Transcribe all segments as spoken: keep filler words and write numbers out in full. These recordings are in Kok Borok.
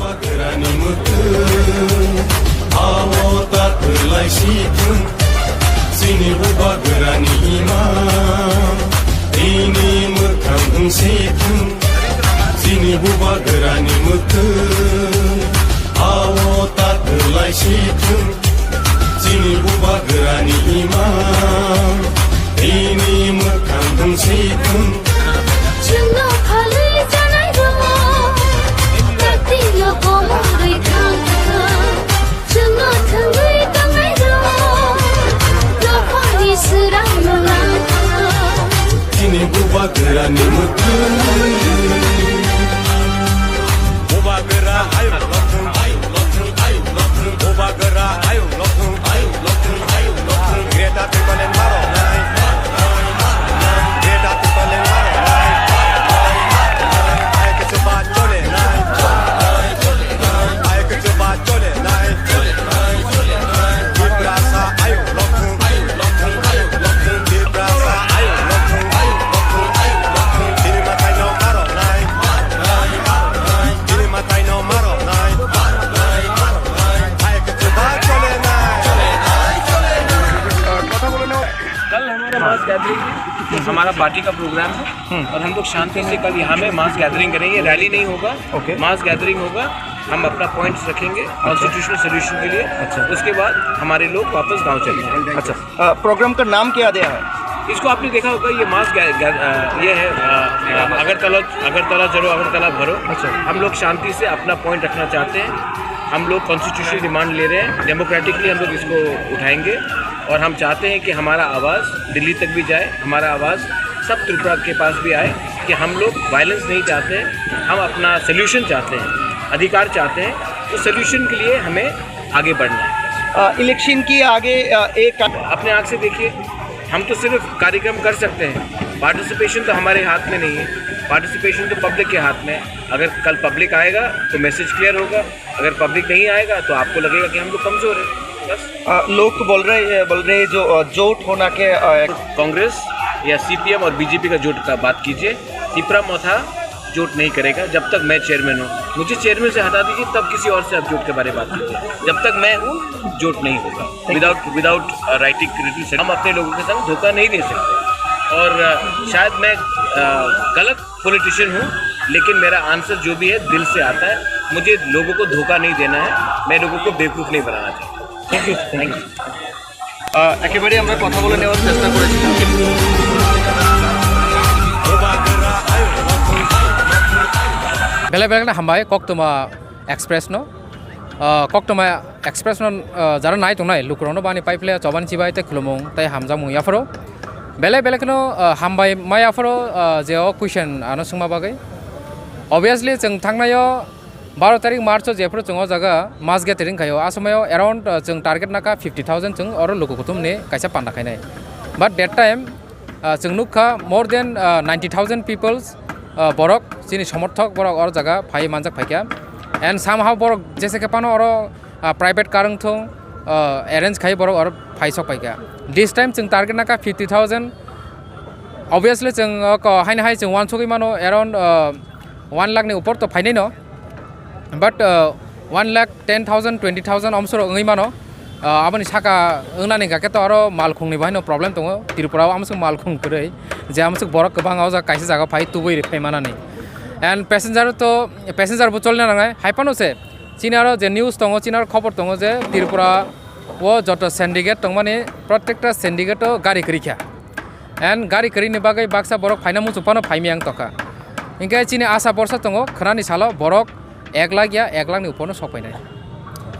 Bubagrani mwkhwng, awo ta kwlai si thung. Chini bubagrani imang, tini mwkhang wng si thung. Chini bubagrani mwkhwng, awo ta kwlai si thung. Chini bubagrani imang, tini mwkhang wng si thung. Chwngno phalwi janai rok, kaktwino komorwi thang thang. Chwngno thwngwi tongnai rok, dophani swrangno lang thang. Chini bubagrani mwkhwng. Bubagra ayuk lothung, ayuk lothung, ayuk lothung. Bubagra ayuk lothung, ayuk lothung, ayuk lothung. Greater Tipraland maro nai. Greater Tipraland maro nai. Ai khe chuba chole nai. Ai khe chuba chole nai. Tiprasa ayuk lothung, ayuk lothung, ayuk lothung. Tiprasa ayuk lothung, ayuk lothung, ayuk lothung. Chini mwtaino maro nai. Chini mwtaino maro nai. Ai khe chuba chole nai. कल हमारा मास गैदरिंग है, हमारा पार्टी का प्रोग्राम है। हम्म। और हम लोग शांति से कल यहाँ में मास गैदरिंग करेंगे, रैली नहीं होगा, ओके। मास गैदरिंग होगा। हम अपना पॉइंट्स रखेंगे कॉन्स्टिट्यूशनल सॉल्यूशन के लिए। अच्छा। उसके बाद हमारे लोग वापस गांव चले जाएंगे। अच्छा, अ, प्रोग्राम का नाम क्या दिया है? इसको आपने देखा होगा, ये मास गै-, गै-, अ, ये है, अ, अ, अगरतला, अगरतला चलो, अगरतला भरो। अच्छा। हम लोग शांति से अपना पॉइंट रखना चाहते हैं। हम लोग कॉन्स्टिट्यूशनल डिमांड ले रहे हैं, डेमोक्रेटिकली हम लोग इसको उठाएंगे। और हम चाहते हैं कि हमारा आवाज़ दिल्ली तक भी जाए, हमारा आवाज़ सब त्रिपुरा के पास भी आए कि हम लोग वायलेंस नहीं चाहते, हम अपना सॉल्यूशन चाहते हैं, अधिकार चाहते हैं। उस सॉल्यूशन के लिए हमें आगे बढ़ना है। अ, इलेक्शन की आगे, अ, एक अपने आँख से देखिए, हम तो सिर्फ कार्यक्रम कर सकते हैं, पार्टिसिपेशन तो हमारे हाथ में नहीं है, पार्टिसिपेशन तो पब्लिक के हाथ में है। अगर कल पब्लिक आएगा तो मैसेज क्लियर होगा, अगर पब्लिक नहीं आएगा तो आपको लगेगा कि हम लोग कमज़ोर हैं, बस। अ, लोग तो बोल रहे हैं, बोल रहे हैं जो, अ, जोट होना के, अ, कांग्रेस या सीपीएम और बीजेपी का जोट का बात कीजिए, तिपरा मोथा जोट नहीं करेगा जब तक मैं चेयरमैन हूँ। मुझे चेयरमैन से हटा दीजिए, तब किसी और से आप जोट के बारे में बात कीजिए। जब तक मैं हूँ, जोट नहीं होगा। विदाउट, विदाउट राइटिंग, हम अपने लोगों के संग धोखा नहीं दे सकते। और, अ, शायद मैं, अ, गलत पॉलिटिशियन हूँ, लेकिन मेरा आंसर जो भी है, दिल से आता है। मुझे लोगों को धोखा नहीं देना है, मैं लोगों को बेवकूफ़ नहीं बनाना चाहता। Thank you. Thank you. আহ, একেবারে আমরা কথা বলে নেওয়ার চেষ্টা করেছিলাম। Belai belai no hambai, Koktwma Express no. Ah, Koktwma Express no, ah, jara nai tongnai lukurokno bani paiphle chobani chibai tei khulumung tei hamjakmung yapharo. Belai belai kheno, ah, hambai mai yapharo, ah, je o question ano swngma bagwi. Obviously, chwng thangnaio baro tarik March o jephuru chwng o jaga mass gathering khaio, a somoio around, ah, chwng target nakha fifty thousand chwng oro luku kuthumni kaisa panda khainai. But that time, ah, chwng nukha more than, ah, ninety thousand peoples, ah, borok chini somorthok borok oro jaga phai manjak phaikha. And somehow borok jese khe phano oro, ah, private car wngthung, ah, arrange khai borok oro phai sok phaikha. This time chwng target nakha fifty thousand. Obviously chwng, ah, ko haino hai chwng uansugwi mano around, ah, one lakh ni upor to phainai no. But, uh, one lakh ten thousand, twenty thousand omsoro wngwi mano. Uh, aboni saka wngnani hwnkhe to aro malkhungni bo haino problem tongo. Tripura o amswk malkhung kwrwi, je amswk borok kwbang o jaga kaisa jaga phai tubui rw phai manani. And passenger to, passenger bo cholna nangnai. Hai phano se chini aro je news tongo, chini aro khobor tongo je Tripura o joto syndicate tongmani, protekta syndicate o gari kwrwi kha. And gari kwrwini bagwi baksa borok phaina muchung phano phaimaya wng tongkha. Hinkhe chini asa borsa tongo, khwnani salo borok ek lakh ya ek lakh ni uphorno sok phainai.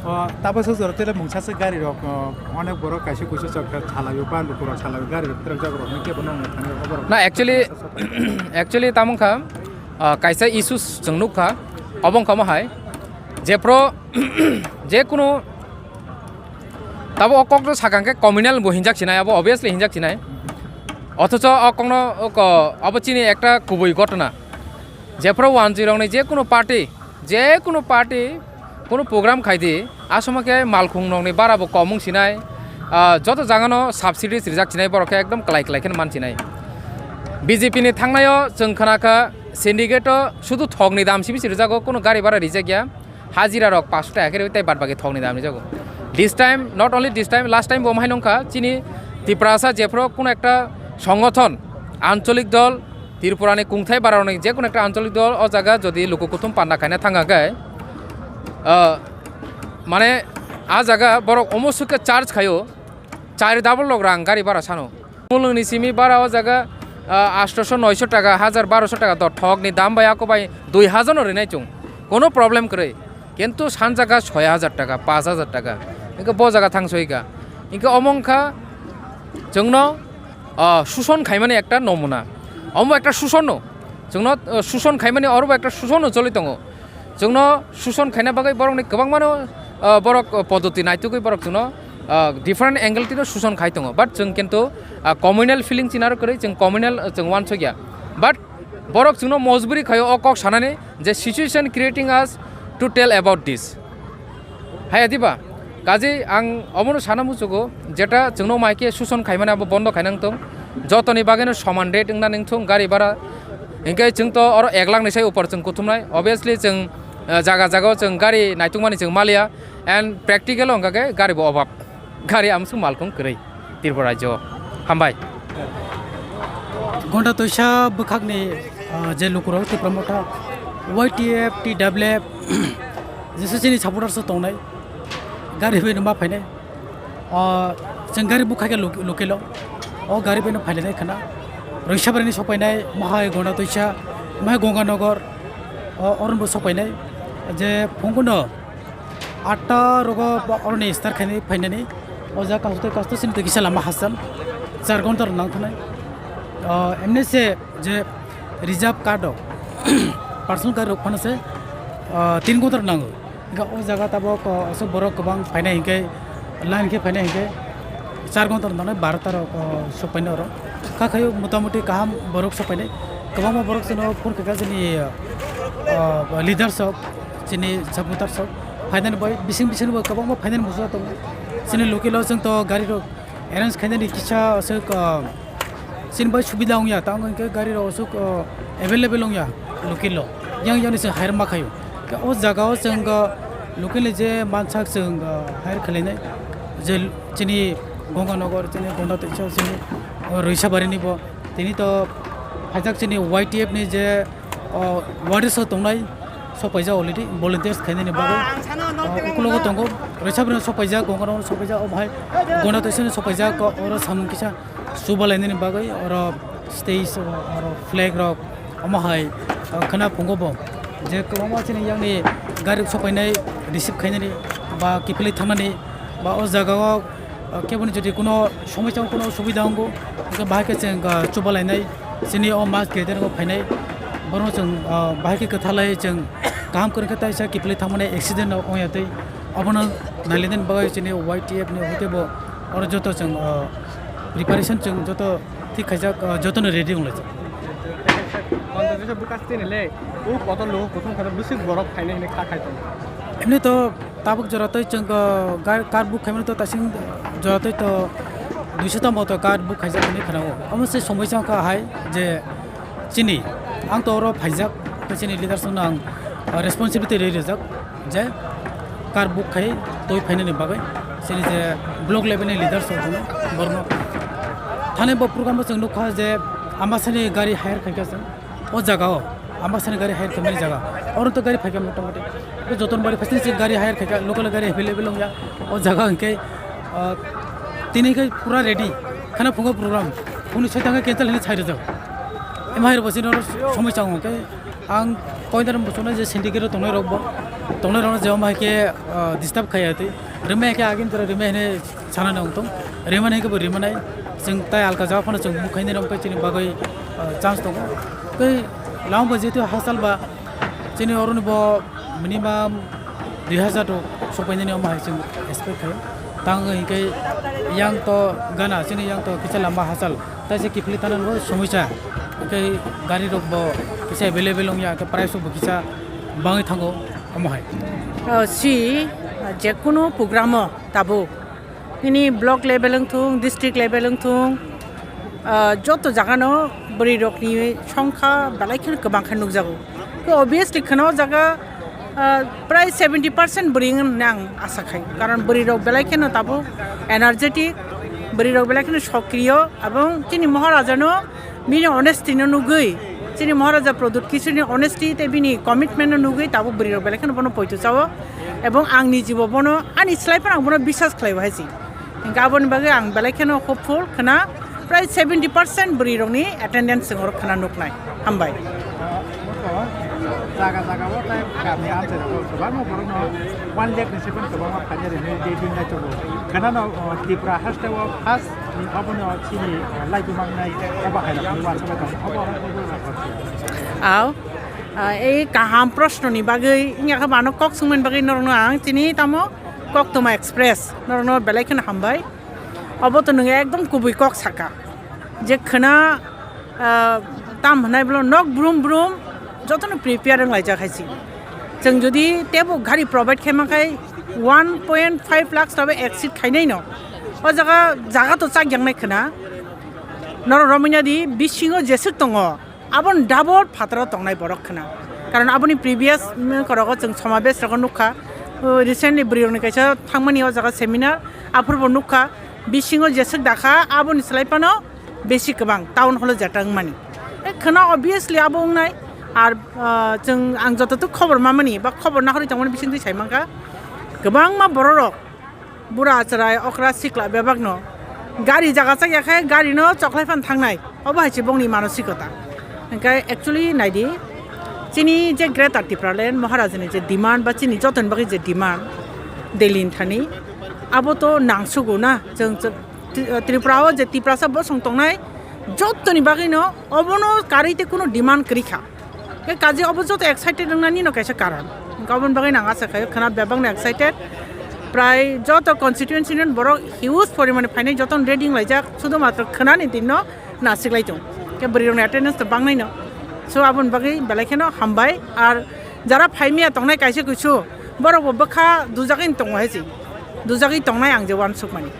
O, tabuk swk jora tele mungsa swk gari rok, o, onek borok kaisa kuisu chok kha, salaio ba lukurok salaio gari rok twrwk jak rok hwnkhe bono wngkha thangwi oborok. Na, actually, actually tamo wngkha, ah, kaisa issues chwng nukha, obo wngkha omo hai, jephru, jekunu Tabo o kokno sakha hwnkhe communal bo hinjak sinai, abo obviously hinjak sinai. Othocho o kokno, o ko-, abo chini ekta kubui ghotona. Jephru wanjwi rokni je kunu party, je kunu party, kunu program khai di, a somo khe malkhung rokni bara bo kom wng sinai, ah, joto jagano subsidies rijak sinai, borok khe ekdom klai klai kheno man sinai. B J P ni thangnaio chwng khna kha syndicate o sudu thokni dam simi si rijago, kunu gari bara rijak ya. Hajira rok paanch sho taka khe rwi tei bad baki thokni dam rijago. This time, not only this time, last time bo omo hai nongkha, chini Tiprasa jephru kuno ekta songothon, ancholik dol, Tripura ni kungthai bara rokni je kuno ekta ancholik dol o jaga jodi luku kuthum panda khaina thang kha khe, ah, mane a jaga borok omo sukhe charge khaio, char double lok rang gari bara sano. Mulungni simi bara o jaga, ah, aatso noisho taka, hajar baroso taka dor thokni dam bai ako bai dui hajar no rinai chung. Kono problem kwrwi. Kintu san jaga soi hajar taka, paanch hajar taka. Hingke bo jaga thang soi ka. Hingke omo wngkha chwngno, ah, suson khaimani ekta nomuna. Omo ekta suson no. Chwngno, ah, suson khaimani oro bo ekta suson no choli tongo. Chwngno suson khaina bagwi borokni kwbangmano, ah, borok, ah, podoti naitugwi borok chwngno, ah, different angle tino suson khai tongo. But chwng kintu, ah, communal feeling chinaro kwrwi chwng communal, ah, chwng wansukya. But borok chwngno mojburi khaio o kok sanani je situation creating us to tell about this. Hai diba? Kaje ang omono sana muchugo, jeta chwngno mai khe suson khaimani abo bondo khainang tong. Jotoni bagwino soman rate wngna nangthung gari bhara. Hinkhe chwng to oro ek lakh ni sai upor chwng kuthumnai. Obviously chwng, eh, jaga jaga o chwng gari naitungmani chwng maliya and practical o hwnkha khe gari bo obab. Gari amswk malkhung kwrwi Tripura rajyo o. Hambai. Gonda toisa bwkhakni, ah, je lukurok Tipra Motha, Y T F, T W F, jesa chini supporters o tongnai, gari bai no ma phainai. O, chwng gari bukha khe luk-, lukilo. O gari bai no phailainai khwna. Roisabari ni sokpainai, mahai Gonda toisa, mahai Gonganagar, o, oron bo sokpainai. Je phungkuno atta rogo ba oroni start khainai phainani. O jaga kasu tei kasu sini tei kisa lama hasam. Char gonta rok nang thanai. O, emni se je reserve card rok, personal gari rok phano se, o, tin gonta rok nango. Hingke o jaga tabok, o, aswk borok kwbang phainai hinkhe, line khe phainai hinkhe char gonta rok nangnai, barota rok, o, sokpainai oro. Kha khaio motamuti kaham borok sokpainai. Kwbangma borok chwngno phone khaikha chini, o, leaders rok, chini supporters rok. Phainani bai bising bising bo kwbangma phainani muchungma tongo. Chini local o chwng to gari rok arrange khainani kisa aswk, ah, chini bai subida wngya, tamo hwnkhe gari rok aswk, ah, available wngya local o, yang yang ni chwng hire ma khaio. Khe o jaga o chwng, ah, local ni je mansak chwng, ah, hire khlainai, je chini Gonganagar, chini Gonda toisa, chini, ah, Roisabari ni bo, tini to phaijak chini Y T F ni je o, warders o tongnai, sokpaijak already, volunteers khainani bagwi. O, ukulogo tongo, Roisabari no sokpaijak, Gonganagar no sokpaijak, o bahai Gonda toisa no sokpaijak, o, oro samung kisa chubalainani bagwi, oro stage, o, oro flag rok, omo hai, o, khwna phungo bo. Je kwbangma chini yakni gari sokpainai receive khainani ba kiphilwi thangnani ba o jaga o, ah, keboni jodi kuno somosya, kuno subida wngo, hwnkhe bahai khe chwng, ah, chubalainai, chini o mass gathering o phainai, bono chwng, ah, bahai khe kwthalai chwng kaham kwrwng khe taisa kiphilwi thangmani accident rok wngya tei obono nailainani bagwi chini Y T F ni hwnkhe bo oro joto chwng, ah, preparation chwng joto thik khaijak, ah, jotono ready wnglaijak. Kontwisa bwkha sini le, o kotor logo kuthum khe bwswk borok phainai hinwi kha khai tongo. Emni to tabuk jora tei chwng, ah, gar-, card book khaimani to tasing jora tei to duiso tamo to card book khaijak hinwi khwnao. Omo se somoi chang kha hai je chini ang to oro phaijak, tei chini leaders no ang, ah, responsibility rwi rijak je card book khai twi phainani bagwi chini je block level ni leaders rok dino borno. Thani bo program o chwng nukha je Ambasani gari hire khaikha chwng. O jaga o, Ambasani gari hire khaimani jaga. Oro to gari phaikha motamoti. Bo joton bari phasini se gari hire khaikha, local gari available wngya. O jaga hwnkhe, ah, tini khe pura ready. Khana phungo program. Phungni soi tangkhe cancel hinwi sai rwjak. Ema hai rwbo chini oro somoi chango khe ang pointer bo chuknai je syndicate o tongnai rok bo. Tongnai rok no je omo hai khe, ah, disturb khaiya twi. Rwmai khe agin tora rwmai hinwi sana nang tong. Rwmani hwnkhe bo rwmanai. Chwng tai alka jaga phano chwng mukhaini romkhe chini bagwi, ah, chance tongo. Tei lama bo jehetu hachal ba chini oroni bo minimum dui hajar rok sokpainani omo hai chwng expect khaio. Tang hwnkhe yang to gana chini yang to kisa lama hachal. Tai se kiphilwi thanani bo somoi cha. Tei gari rok bo kisa available wngya, khe price rok bo kisa bangwi thango omo hai. Oh, si, ah, jekunu program o tabuk. Nini block level wng thung, district level wng thung, ah, joto jaga no bwrwi rok ni songkha belai kheno kwbang khe nukjago. Khe obviously kheno o jaga Ah, prai seventy percent bwrwi wng hwnwi ang asa khai, karon bwrwirok belai kheno tabuk energetic, bwrwirok belai kheno sokriyo, ebong chini Maharajano bini honesty no nugwi, chini Maharaja Pradyut Kishorni honesty tei bini commitment no nugwi tabuk bwrwirok belai kheno bono poito chao, ebong ang nijibo bono ani slai phano ang bono biswas khlaibo hai si. Hingke aboni bagwi ang belai kheno hopeful khna, prai seventy percent bwrwi rokni attendance chwng oro khna nuknai. Hambai. Jaga jaga o tai kami amchai rok kwbangma borok no one lakh ni sibon kwbangma khaina rini je din nai tongo. Khna no, o, Tripura haste o first ni obono chini, o, lai bumang nai obo hai rok ni wansa bai tong obo. Aw, ah, ei kaham proshno ni bagwi wngya khe mano kok swngmani bagwi norokno ang chini tamo Koktwma Express, norokno belai kheno hambai. Obo to nwng ekdom kubui kok saka. Je khwna, ah, tam hwnai bwlw nok brum brum jotono prepare wng laijak hai si. Chwng jodi tebo gari provide khaima khai one point five lakhs tobe exceed khainai no. O jaga, jaga to chak yangnai khwna. Norok romwi nadi bisingo jeswk tongo. Aboni double phataro tongnai borok khna. Karon aboni previous, mm, korogo chwng somabesh rogo nukha. O, recently bwrwi rokni kaisa thangmani o jaga seminar, aphurbo nukha. Bisingo jeswk dakha, aboni slai phano besi kwbang town hall o jeta wngmani. E, khna obviously abo wngnai. Ar, ah, chwng ang jototuk khobor mamani ba khobor nahorwi tongmani bisingtwi sai mankha. Kwbangma bororok bura achrai, okra, sikla bebakno gari jaga chakya khe gari no choklai phan thangnai. Obo hai se bongni manosikota. Hingkhe actually naidi, chini je Greater Tipraland Maharajani je demand ba chini jotoni bagwi je demand Delhi ni thani, abo to nangsugo na. Chwng, chwng Tri-, Tripura o je Tiprasa bosong tongnai jotoni bagwino obono karwi tei kunu demand kwrwi kha. Khe kaje obo joto excited wngnani no kaisa karon. Hingkhe oboni bagwi nang asa khaio khwna bebakno excited. Prai joto constituency ni borok huge porimani phainai joto ready wnglaijak, sudu matro khwnani din no nasik lai tong. Khe bwrwi rokni attendance to bangnai no. So aboni bagwi belai kheno hambai. Ar jara phaimiya tongnai kaisa kuisu borok bo bwkha dujagwi tongo hai si. Dujagwi tongnai ang je uansukmani.